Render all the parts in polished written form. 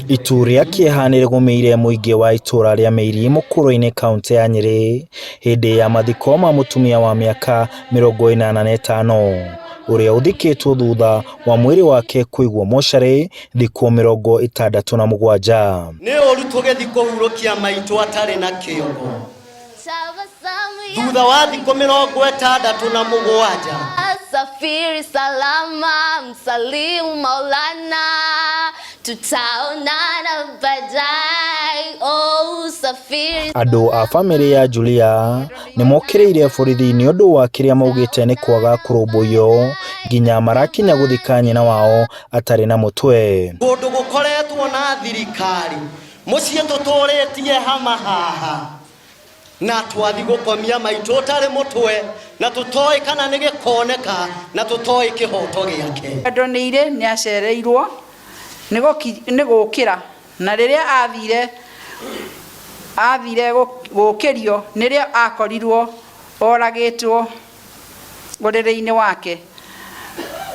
Itu rĩa kĩeha nĩrĩgũmĩire mũingĩ wa itũra rĩa Mĩiri Mũkũrwe-inĩ kauntĩ ya Nyĩrĩ hĩndĩ ya mathiko ma mũtumia wa mĩaka 85 ũrĩa ũthikĩtwo thutha wa mwĩrĩ wake kũigwo mocarĩ thikũ 67. Nĩ ũru tũgĩthiĩ kũhurũkia maitũ atarĩ na kĩongo thutha wa thikũ 67. Safiri salama, msalimu Maulana, tutaonana baadaye. Oh, safiri Andũ a bamĩrĩ ya Julia nĩ mokĩrĩire borithi nĩ ũndũ wa kĩrĩa maugĩte nĩ kwaga kũrũmbũiyo nginya marakinya gũthika nyina wao atarĩ na mũtwe. Kũndũ gũkoretwo na thirikari mũciĩ tũtũrĩtie hama haha na twathi gũkomia maitũ ũtarĩ mũtwe na tũtoĩ kana nĩ gĩkoneka na tũtoĩ kĩhoto gĩake. Wendo nĩ irĩ nĩ acereirwo nĩ gũkĩra na rĩrĩa athire gũkĩrio nĩrĩo akorirwo oragĩtwo ũrĩrĩ-inĩ wake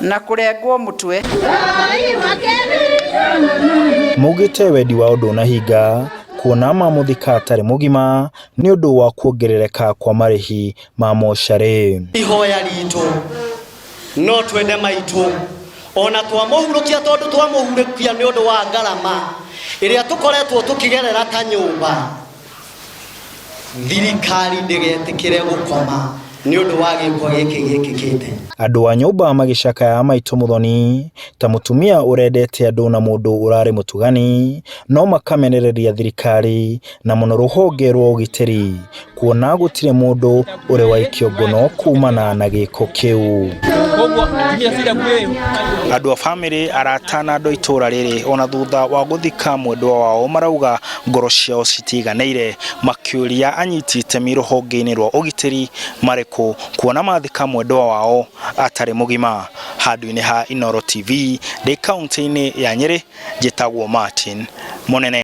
na kũrengwo mũtwe. Maugĩte wendi wao ndũnahinga kuona mamũthika atarĩ mũgima nĩ ũndũ wa kuongerereka kwa marĩhi ma mocarĩ. Ihoya ritũ no twende maitũ ona twamũhurũkia tondũ twamũhurũkia nĩ ũndũ wa ngarama ĩrĩa tũkoretwo tũkĩgerera ta nyũmba, thirikari ndĩgetĩkĩre gũkoma nĩ ũndũ wa gĩko gĩkĩ gĩkĩkĩte. Andũ a nyũmba magĩcakaya maitũ Muthoni ta mũtumia ũrendete andũ na mũndũ ũrarĩ mũtugani, no makamenereria thirikari na mũno rũhonge rwa ũgitĩri kuona gũtirĩ mũndũ ũrĩ waikio ngono kumana na gĩko kĩu. Andũ a bamĩrĩ, arata na andũ a itũra rĩrĩ ona thutha wa gũthika mwendwa wao marauga ngoro ciao citiganĩire, makĩũria anyiti itemi rũhonge-inĩ rwa ũgitĩri marĩkũ kuona mathika mwendwa wao atarĩ mũgima. Handũ-inĩ ha Inooro TV ndĩ kaunti-inĩ ya Nyĩrĩ, njĩtagwo Martin Mũnene.